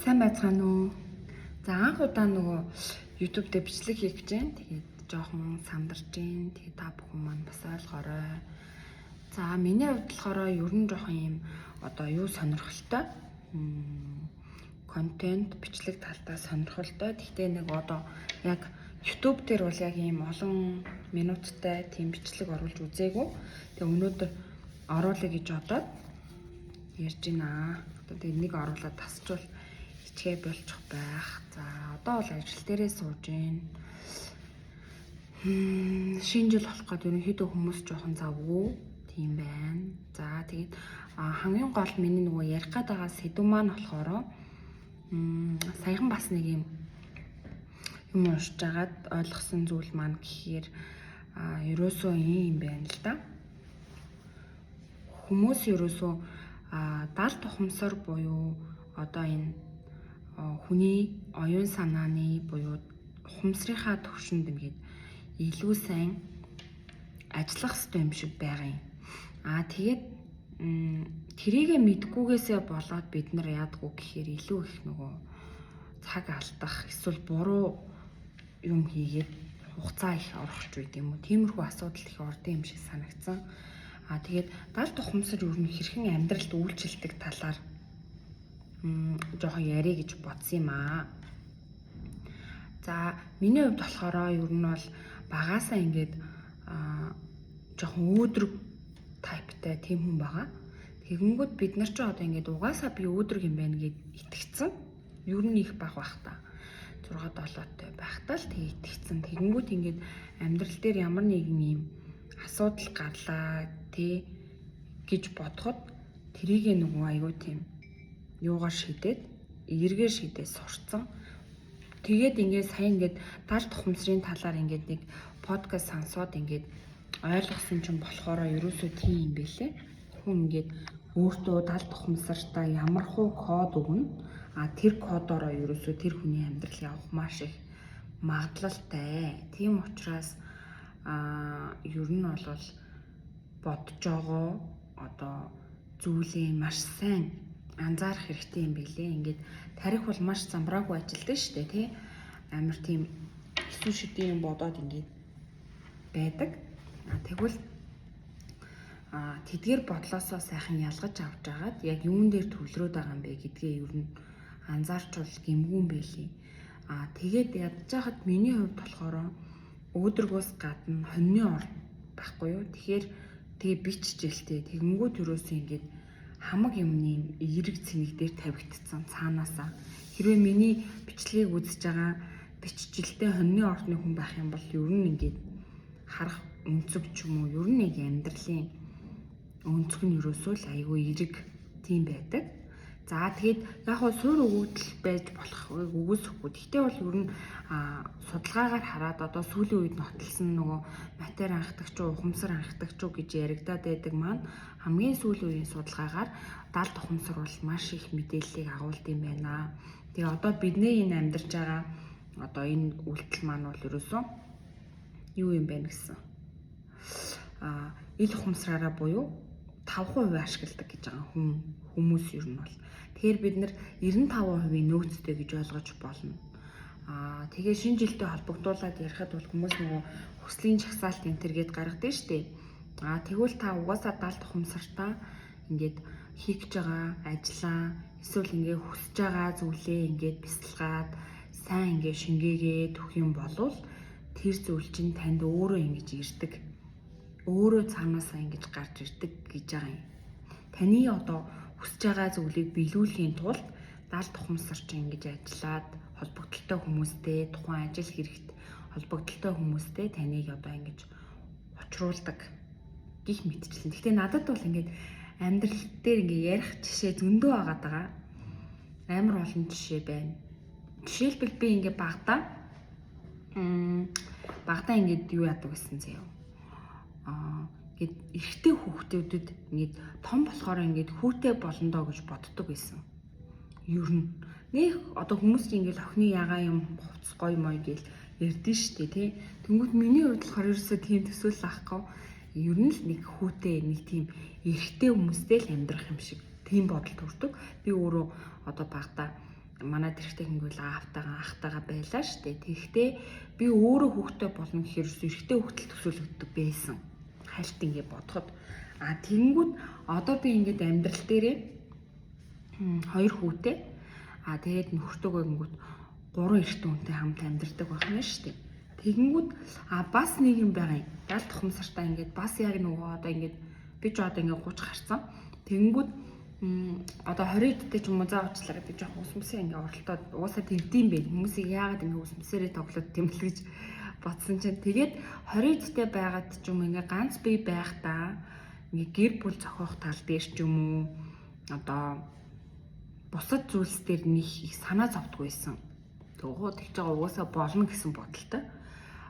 Сайн байцгаана уу? За, анх удаа нөгөө YouTube дээр бичлэг хийх гэж байна. Тэгээд жоохон сандарч байна. Тэгээд та бүхэн маань бас ойлгоорой. За, миний хувьд болохоор ер нь жоохон юм одоо юу сонирхолтой. Контент, бичлэг талдаа сонирхолтой. Гэхдээ нэг одоо яг YouTube дээр бол яг ийм олон минуттай тийм бичлэг оруулж үзээгүй. Тэгээ өнөөдөр оруулъя гэж бодоод ярьж байна. Одоо тэгээ нэг оруулаад тасчвал ичгээ болчих байх. За, одоо бол ажил дээрээ сууж байна. Шинэ жил болох гээд ерөнхийдөө хүмүүс жоохон завгүй тийм байна. За, тэгээд хамгийн гол миний нөгөө ярих гээд байгаа сэдэв маань болохоор саяхан бас нэг юм юм уншиж агаад ойлгосон зүйл маань гэхээр ерөөсөө ийм юм байна л да. Хүмүүс ерөөсөө далд ухамсар буюу одоо энэ хүний оюун санааны буюу ухамсарынхаа төвшөнд ингээд илүү сайн ажиллах хэрэгтэй юм шиг байгаа юм. Тэгээд тэрийгэ мэдгүйгээсээ болоод бид нар яадгүй гэхээр илүү их нөгөө цаг алдах эсвэл буруу юм хийгээд хугацаа их орох ч байд юм уу. Тиймэрхүү асуудал их ордон юм шиг санагдсан. Тэгээд далд ухамсар ер нь хэрхэн амьдралд үйлчилдэг талаар жоохон ярих гэж бодсон юм аа. За, миний хувьд болохоор ер нь бол багаасаа ингээд жоохон өөдрөг type тай тийм хүн байгаа. Тэгэнгүүт бид нар ч одоо ингээд угаасаа би өөдрөг юм байна гэд итгэцэн. Ер нь их баг бах та. 6 7-той байхдаа л тэг итгэцэн. Тэгэнгүүт ингээд амьдрал дээр ямар нэгэн ийм асуудал гарлаа тий гэж бодоход тэрийг нөгөө айгүй тийм юугаар шийдээд, эргээр шийдээд сурцсан. Тэгээд ингээд сая ингээд далд ухамсарын талаар ингээд нэг подкаст сонсоод ингээд ойлгосон чинь болохоор ерөөсөө тийм юм бэлээ. Хүн ингээд өөртөө далд ухамсартаа ямар хуу код өгнө. А тэр кодороо ерөөсөө тэр хүний амьдрал явах маш их магадлалтай. Тийм учраас ер нь бол бодож байгаа одоо зүйлээ маш сайн анзаарах хэрэгтэй юм билээ. Ингээд тарих бол маш замбраагүй ажилдаг шүү дээ, тий. Амар тийм эсүү шидийн юм бодоод ингээд байдаг. Тэгвэл тэдгээр бодлоосоо сайхан ялгаж авч агаад яг юун дээр төвлөрөөд байгаа юм бэ гэдгээ ер нь анзаарчвал гэмгүй юм байлээ. Тэгээд ядж хахад миний хувьд болохоор өөдрөгөөс гадна хоньны ор байхгүй юу. Тэгэхээр тэгээ биччихэлтэй. Тэгэнгүүт юусоо ингээд хамаг юмны эерэг цэнэг дээр тавигдсан цаанаасаа. Хэрвээ миний бичлэгийг үзэж байгаа бичжилтэй хоньны ордны хүн байх юм бол ер нь ингээд харах өнцөг ч юм уу ер нь нэг амьдралын өнцөг нь ерөөсөө л айгүй эерэг тийм байдаг. За, тэгээд яг хоо суур өгөгдөл байж болох үгүйсэхгүй. Гэхдээ бол ер нь судалгаагаар хараад одоо сүүлийн үед нотолсон нөгөө матер анхдагч уу, ухамсар анхдагч уу гэж яригадаад байдаг маань хамгийн сүүлийн үеийн судалгаагаар далд ухамсар бол маш их мэдээллийг агуулд юм байна. Тэгээ одоо бидний энэ амьдарч байгаа одоо энэ үйлдэл маань бол ерөөсөө юу юм бэ гэсэн. Ил ухамсараараа буюу 5% ашигладаг гэж байгаа хүн хүмүүс ер нь бол. Тэгэхээр бид нар 95% нөөцтэй гэж ойлгож болно. Тэгээ шинэ жилтэй холбогдуулаад ярихад бол хүмүүс нөгөө хүслийн жагсаалт энэ төр гээд гаргадаг шүү дээ. Тэгвэл та угаасаа далд ухамсартаа ингээд хийх гэж байгаа ажлаа эсвэл ингээд хүсэж байгаа зүйлээ ингээд бясалгаад сайн ингээд шингээгээд өгөх юм болвол тэр зүйл чинь танд өөрөө ингэж ирдэг. Өөрөө цаанаасаа ингэж гарч ирдэг гэж байгаа юм. Таны одоо хүсэж байгаа зүйлийг биелүүлэхийн тулд далд ухамсар чинь ингэж ажиллаад холбогдлолтой хүмүүстэй, тухайн ажил хэрэгт холбогдлолтой хүмүүстэй таныг одоо ингэж учруулдаг гих мэтчлэн. Гэхдээ надад бол ингээд амьдрал дээр ингээд ярих жишээ зөндөө байгаад байгаа. Амар олон жишээ байна. Жишээлбэл, би ингээд багадаа ингээд юу яадаг гэсэн заяа. Ингээд эрэгтэй хүүхдүүдэд ингээд том болохоор ингээд хүүтэй болно доо гэж боддог байсан. Ер нь нэх одоо хүмүүс чинь ингээд охины ягаа юм хувцас гоё мой гэл ярьдэн штэ, тий. Тэнгүүт миний хувьд болохоор ерөөсөө тийм төсөөлөл авахгүй. Ер нь л нэг хүүтэй, нэг тийм эрэгтэй хүмүүстэй л амьдрах юм шиг тийм бодол төрдөг. Би өөрөө одоо багада Манай тэрхтээ хингүүл аавтайгаа, ахтайгаа байлаа штэ. Тэгэхдээ би өөрөө хүүхдтэй болно гэхээр эрэгтэй хүүхдэл төсөөлөгддөг байсан. Хальт ингэ бодоход. А тэгэнгүүт одоо би ингээд амьдрал дээрээ хоёр хүүтэй. А тэгээд нөхөртөөгөө гингүүт 3 эрэгтэй хүнтэй хамт амьдардаг байх нь штэ. Тэгэнгүүт а бас нэг юм байгаа юм. Гал тухамсартаа ингээд бас яг нөгөө одоо ингээд би ч одоо ингээд 30 гарцсан. Тэгэнгүүт одоо 20 дэх ч юм уу, за уучлаарай, би жоохон ус мөсөө ингээ оролтоод угаасаа тэгдэм байх. Хүмүүсийг яагаад ингээ ус мөсөөрээ тоглоод тэмлэж гэж бодсон чинь тэгээд 20 дэх байгаад ч юм ингээ ганц бие байхдаа ингээ гэр бүл зохиох тал дээр ч юм уу, одоо бусад зүйлс дээр нэг их санаа зовдгүй байсан. Тэгвэл тэгж байгаа угаасаа болно гэсэн бодолтой.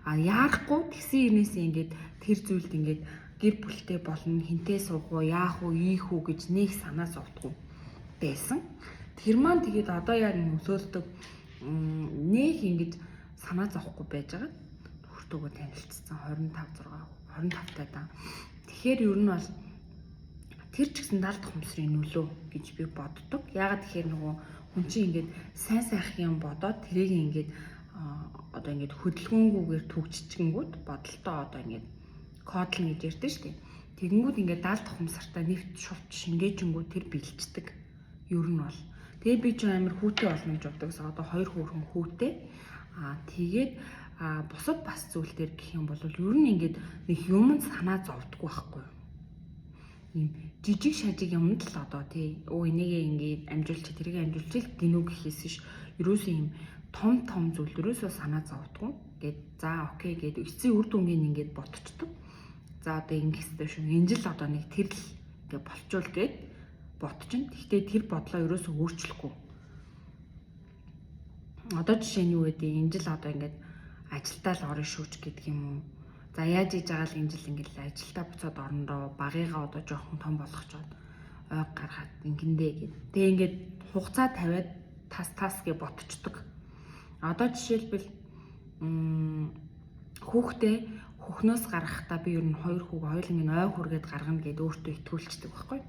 А яарахгүй тэгсэн хэрнээсээ ингээд тэр зүйлд ингээд гэр бүлтэй болно, хинтээ суух уу, яах уу, ийх үү гэж нэг санаа зовдгүй байсан. Тэр маань тэгээд одоо яг нөлөөлдөг, нэг ингэж санаа зовхгүй байж байгаа. Нөхөртөөгөө танилцсан 25 6 25 таа да. Тэгэхээр ер нь бол тэр ч гэсэн даалт ухамсарын нөлөө гэж би боддог. Яагаад тэгэхээр нөгөө хүн чинь ингээд сайн сайхан юм бодоод тэрийг ингээд одоо ингээд хөдөлгөөнгүүгээр түгжчихэнгүүт бодолтоо одоо ингээд кодлно гэж ярьдэн шүү дээ. Тэгэнгүүт ингээд даалт ухамсартаа нэвт шувт шингээжингүү тэр бэлчдэг. Ер нь бол. Тэгээ би ч амар хүүтэй болно гэж боддог. Одоо хоёр хүүхэн хүүтэй. Аа тэгээд бусад бас зүйл дээр гэх юм бол ер нь ингээд нэг юм санаа зовдгоо байхгүй юу? Ийм жижиг шажиг юмд л одоо тий өө энийгээ ингээд амжуулчих, тэрийг амжуулчих гинүү гэхээс ш ерөөсөө ийм том том зүйл ерөөсөө санаа зовдгоо гэд, за окей гэд эцсийн үр дүнгийн ингээд ботчдөг. За одоо ингэх ёстой шүү. Энэ жил одоо нэг тэр л ингээ болчвол гэд ботчин. Гэхдээ тэр бодлоо ерөөсөө өөрчлөхгүй. Одоо жишээ нь юу гэдэг, энэ жил одоо ингээд ажилдаа л орно шүү ч гэдэг юм уу. За яаж хийж байгаа л энэ жил ингээд ажилдаа буцаад орондоо багыгаа одоо жоохон том болгочоод ойг гаргаад ингэндээ гэд. Тэгээ ингээд хугацаа тавиад тас тас гэж ботчдөг. Одоо жишээлбэл хүүхдээ хөхнөөс гаргахдаа би ер нь хоёр хүүг хоёуланг нь ой хүргээд гаргана гэд өөртөө итгүүлчихдэг байхгүй.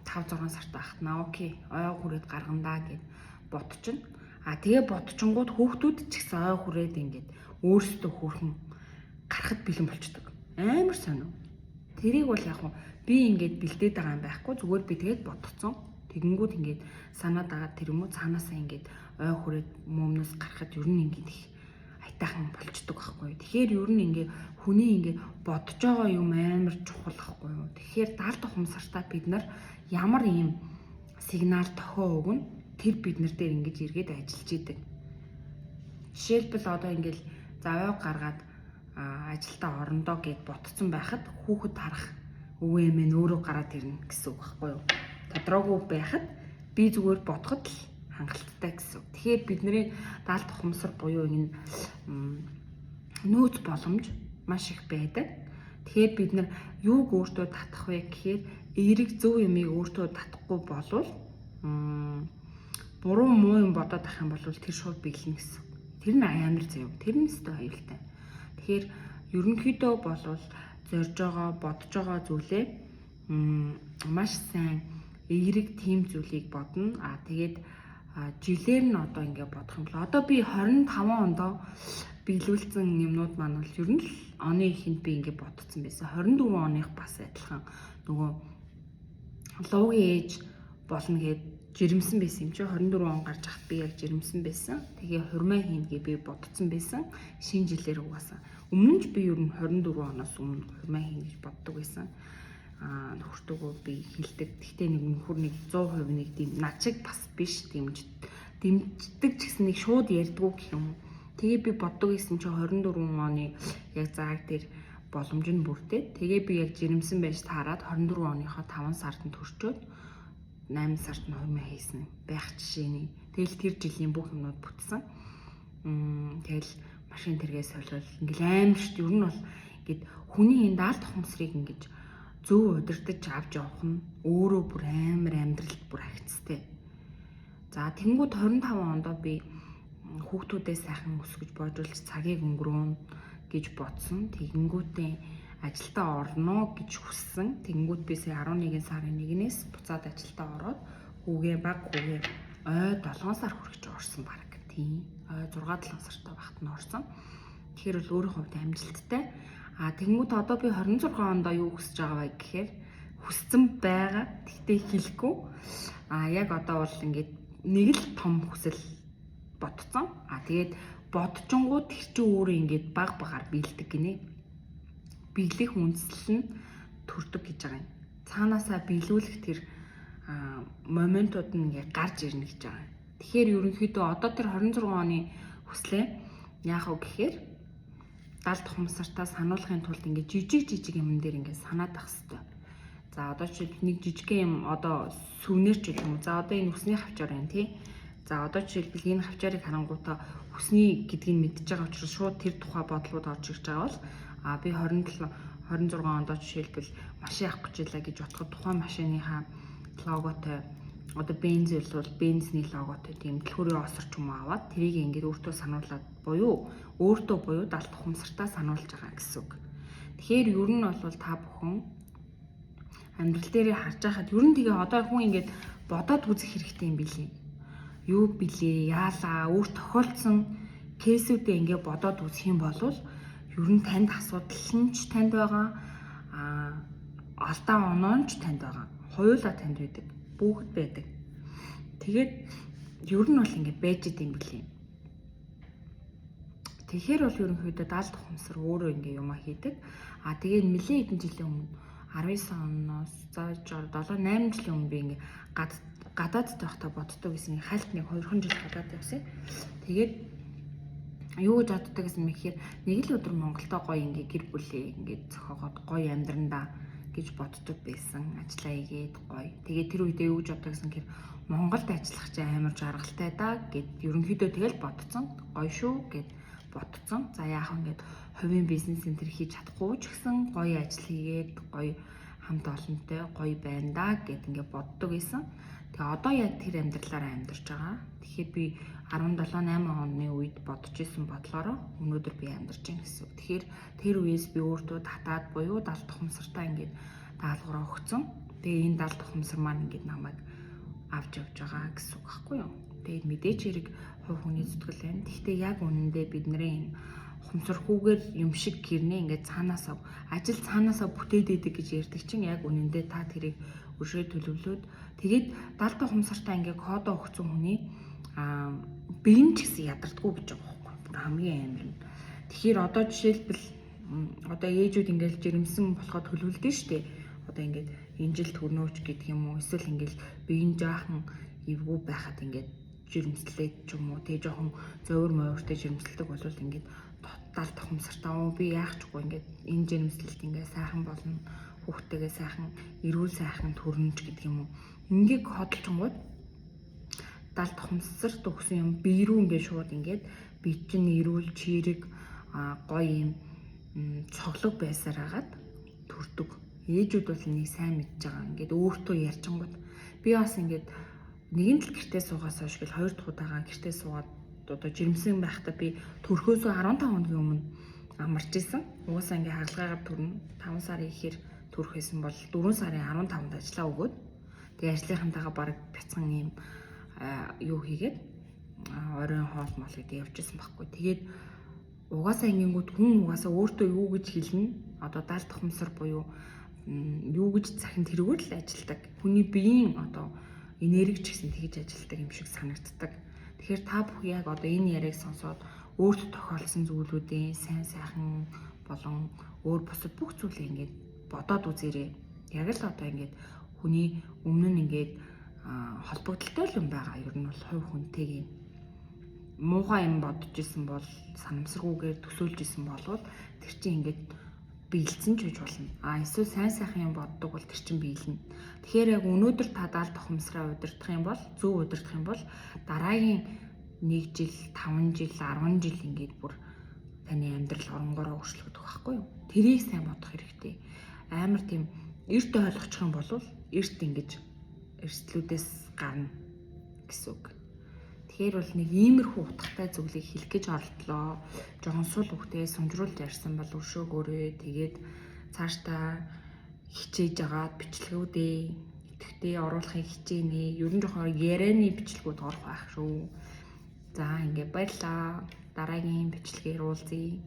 5 6 сартай ахт наа окей ой хүрээд гаргана да гэд ботчихно. А тэгээ ботчингууд хүүхдүүд ч гэсэн ой хүрээд ингээд өөрсдөө хөөрхөн гарахад бэлэн болчдөг. Амар сонио. Тэрийг бол яг би ингээд бэлдээд байгаа юм байхгүй, зүгээр би тэгээд бодцсон. Тэгэнгүүт ингээд санаад байгаа тэр юм уу цаанаасаа ингээд ой хүрээд мөмнөөс гарахад ер нь ингээд их айтайхан болчдөг байхгүй. Тэгэхээр ер нь ингээ хүний ингээ бодож байгаа юм амар чухал байхгүй юу. Тэгэхээр даалт ухамсартаа бид нар ямар ийм сигнал тохио өгнө, тэр бид нар дээр ингэж эргээд ажиллаж идэг. Жишээлбэл одоо ингээл за ой гаргаад ажилдаа орондоо гэд ботцсон байхад хүүхэд харах өвөө эмээ нь өөрөө гараад ирнэ гэсэн үг байхгүй юу. Тодроогүй байхад би зүгээр бодоход л хангалттай гэсэн үг. Тэгэхээр бидний даалт ухамсар буюу энэ нөөц боломж маш их байдаг. Тэгэхээр бид нар юуг өөртөө татах вэ гэхээр эерэг зөв юмыг өөртөө татахгүй болвол, буруу муу юм бодоод ах юм бол тэр шууд биелнэ гэсэн. Тэр нь амар заяа. Тэр нь өстой аюултай. Тэгэхээр ерөнхийдөө болвол зорж байгаа, бодож байгаа зүйлээ маш сайн эерэг тийм зүйлийг бодно. А тэгээд жилээр нь одоо ингээ бодох юм бол одоо би 25 ондоо биелүүлсэн юмнууд маань бол ер нь л оны эхэнд би ингээ бодцсон байсан. 24 оных бас адилхан нөгөө луугийн ээж болно гэд жирэмсэн байсан юм чи 24 он гарч хат би яг жирэмсэн байсан. Тэгээ хурмаа хийнэ гэж би бодцсон байсан. Шинэ жилээр угаасаа. Өмнө нь ч би ер нь 24 оноос өмнө хурмаа хийнэ гэж боддог байсан. Аа нөхөртөөгөө би хилдэг. Гэхдээ нэг нөхөр нэг 100% нэг тийм над шиг бас биш, дэмждэг ч гэсэн нэг шууд ярьдгүү гэх юм. Тэгээ би боддог гэсэн чи 24 оны яг зааг дээр боломж нь бүрдээд тэгээ би яг жирэмсэн байж таарад 24 оныхоо 5 сард нь төрчөөд 8 сард нь хурмаа хийсэн байх жишээний. Тэгэл тэр жилийн бүх юмнууд бүтсэн. Тэгэл машин тэргээ солиол ингээл амар шүү дээ. Ер нь бол ингээд хүний энэ даалт ухамсарыг ингэж зөв удирдах авч явах нь өөрөө бүр амар амьдралд бүр хагцтай. За тэнгууд 25 ондоо би хүүхдүүдээ сайхан өсгөж боожуулж цагийг өнгөрөөн гэж бодсон. Тэгэнгүүтээ ажилдаа орно гэж хүссэн. Тэгэнгүүт би сая 11 сарын 1-ээс буцаад ажилдаа ороод хүүгээ баг хүүгээ Ой 7 сар хүрэж орсон баг. Тийм. Ой 6 7 сартай багт нь орсон. Тэгэхээр бол өөрийн хувьд амжилттай. А тэгэнгүүт одоо би 26 онд юу хүсэж байгаа вэ гэхээр хүссэн байгаа. Тэгтээ хэлэхгүй. А яг одоо бол ингээд нэг л том хүсэл бодцсон. А тэгээд бодчонгууд тэр чинь өөрөө ингээд баг багаар биелдэг гинэ. Биелэх үндсэл нь төрдөг гэж байгаа юм. Цаанаасаа биелүүлэх тэр моментууд нь ингээд гарч ирнэ гэж байгаа юм. Тэгэхээр ерөнхийдөө одоо тэр 26 оны хүслээ яах вэ гэхээр далд ухамсартаа сануулахын тулд ингээд жижиг жижиг юмн дээр ингээд санаад ах хэвээр. За одоо жишээлбэл нэг жижигхэн юм одоо сүвнэр ч гэх юм уу. За одоо энэ үсний хавчаар байна тий. За одоо жишээлбэл энэ хавчаарыг харангуутаа үсний гэдгийг мэдж байгаа учраас шууд тэр тухай бодлууд орж ирж байгаа бол а би 27 26 онд жишээлбэл машин авах гэж байлаа гэж бодоход тухайн машиныхаа логотой одоо бенз бол бензний логотой тийм дэлгүүрийн осор ч юм уу аваад тэрийг ингээд өөртөө сануулад буюу өөртөө буюу далд ухамсартаа сануулж байгаа гэсэн үг. Тэгэхээр ер нь бол та бүхэн амьдрал дээрээ харж байхад ер нь тэгээ одоо хүн ингээд бодоод үзэх хэрэгтэй юм билий. Юу билээ, яалаа, өөр тохиолдсон кейсүүдээ ингээд бодоод үзэх юм бол ер нь танд асуудал нь ч танд байгаа, алдаа оноо нь ч танд байгаа. Хоёулаа танд байдаг. Бүгд байдаг. Тэгээд ер нь бол ингээд байж идэм билий. Тэгэхээр бол ерөнхийдөө далд ухамсар өөрөө ингээ юма хийдэг. А тэгээд нэлээд хэдэн жилийн өмнө 19 оноос за 7 8 жилийн өмнө би ингээ гадаадд байхдаа боддог гэсэн, хальт нэг 2 жил гадаад явсан. Тэгээд юу гэж боддог гэсэн мэхээр нэг л өдөр Монголдо гоё ингээ гэр бүлээ ингээ зохиогоод гоё амьдрандаа гэж боддог байсан. Ажиллаа хийгээд гоё. Тэгээд тэр үедээ юу гэж боддог гэсэн гэхээр Монголд ажиллах чинь амар жаргалтай да гэд ерөнхийдөө тэгэл бодцсон. Гоё шүү гэд бодцсон. За яах вэ ингээд хувийн бизнес энэ төр хийж чадахгүй ч гэсэн гоё ажил хийгээд гоё хамт олонтой гоё байна да гэд ингээд боддог байсан. Тэгээ одоо яг тэр амьдралаараа амьдарч байгаа. Тэгэхээр би 17 8 оны үед бодож исэн бодлороо өнөөдөр би амьдарч байна гэсэн үг. Тэгэхээр тэр үеэс би өөртөө татаад буюу далд ухамсартаа ингээд даалгавраа өгцөн. Тэгээ энэ далд ухамсар маань ингээд намайг авч явж байгаа гэсэн үг байхгүй юу? Тэгээд мэдээч хэрэг хувь хүний зүтгэл байна. Гэхдээ яг үнэндээ бидний энэ ухамсархүүгээр юм шиг гэрнээ ингээд цаанаасаа ажил цаанаасаа бүтээд идэг гэж ярьдаг чинь яг үнэндээ та тэрийг өршөө төлөвлөөд тэгээд далд ухамсартаа ингээд кодоо өгсөн хүний бие нь ч гэсэн ядардаггүй гэж байгаа байхгүй бүр хамгийн амар нь. Тэгэхээр одоо жишээлбэл одоо ээжүүд ингээд жирэмсэн болоход төлөвлөдөө штэ. Одоо ингээд энэ жил төрнөөч гэдэг юм уу эсвэл ингээд бие нь жаахан эвгүй байхад ингээд жирэмслээд ч юм уу тэгээ жоохон зовир мовиртой жирэмсэлдэг бол ингээд далд ухамсартаа би яах чгүй ингээд энэ жирэмслэлт ингээд сайхан болно, хүүхдтэйгээ сайхан эрүүл сайхан төрнөж гэдэг юм уу. Ингээд кодолчингууд далд ухамсарт өгсөн юм бие рүү ингээд шууд ингээд бие чинь эрүүл чирэг гоё юм цоглог байсаар хагаад төрдөг. Ээжүүд бол энийг сайн мэдж байгаа. Ингээд өөртөө ярьчингууд би бас ингээд нэгэн тал гэртээ суугаас хойш гэл хоёр дахь удаага гэртээ суугаад одоо жирэмсэн байхдаа би төрхөөсөө 15 хоногийн өмнө амарч исэн. Угаасаа ингээ хагалгаагаар төрнө. 5 сарын ихээр төрөх байсан бол 4 сарын 15-нд ажиллаа өгөөд тэгээ ажлынхантайгаа баг бяцхан юм юу хийгээд оройн хоол мол гэдэг явж исэн байхгүй. Тэгээд угаасаа ингэнгүүт хүн угаасаа өөртөө юу гэж хэлнэ? Одоо далд ухамсар буюу юу гэж захин тэрүүгээр л ажилдаг. Хүний биеийн одоо энерги ч гэсэн тэгж ажилдаг юм шиг санагддаг. Тэгэхээр та бүх яг одоо энэ яриаг сонсоод өөртөө тохиолдсон зүйлүүдийн сайн сайхан болон өөр бусад бүх зүйлээ ингээд бодоод үзээрэй. Яг л одоо ингээд хүний өмнө нь ингээд холбогдолтой л юм байгаа. Ер нь бол хувь хүнтэйг муухай юм бодож исэн бол санамсаргүйгээр төсөөлж исэн болвол тэр чинь ингээд биелсэн ч гэж болно. А эсвэл сайн сайхан юм боддог бол тэр чинь биелнэ. Тэгэхээр яг өнөөдөр та даалд ухамсараа удирдах юм бол, зөв удирдах юм бол дараагийн 1 жил, 5 жил, 10 жил ингээд бүр таны амьдрал оронгороо өөрчлөгдөх байхгүй юу? Тэрийг сайн бодох хэрэгтэй. Амар тийм эрт ойлгочих юм бол эрт ингэж эрсдлүүдээс гарна гэсэн үг. Тэгэхээр бол нэг иймэрхүү утгатай зүйлийг хэлэх гэж оролдлоо. Жохон сул үхтэй сунжруулж ярьсан бол өршөөгөөрэй. Тэгээд цаашдаа хичээж агаад бичлэгүүдээ Идэвхтэй оруулахыг хичээнэ. Ер нь жоохон ярианы бичлэгүүд орох байх шүү. За, ингээ баярлаа. Дараагийн бичлэгээр уулзъя.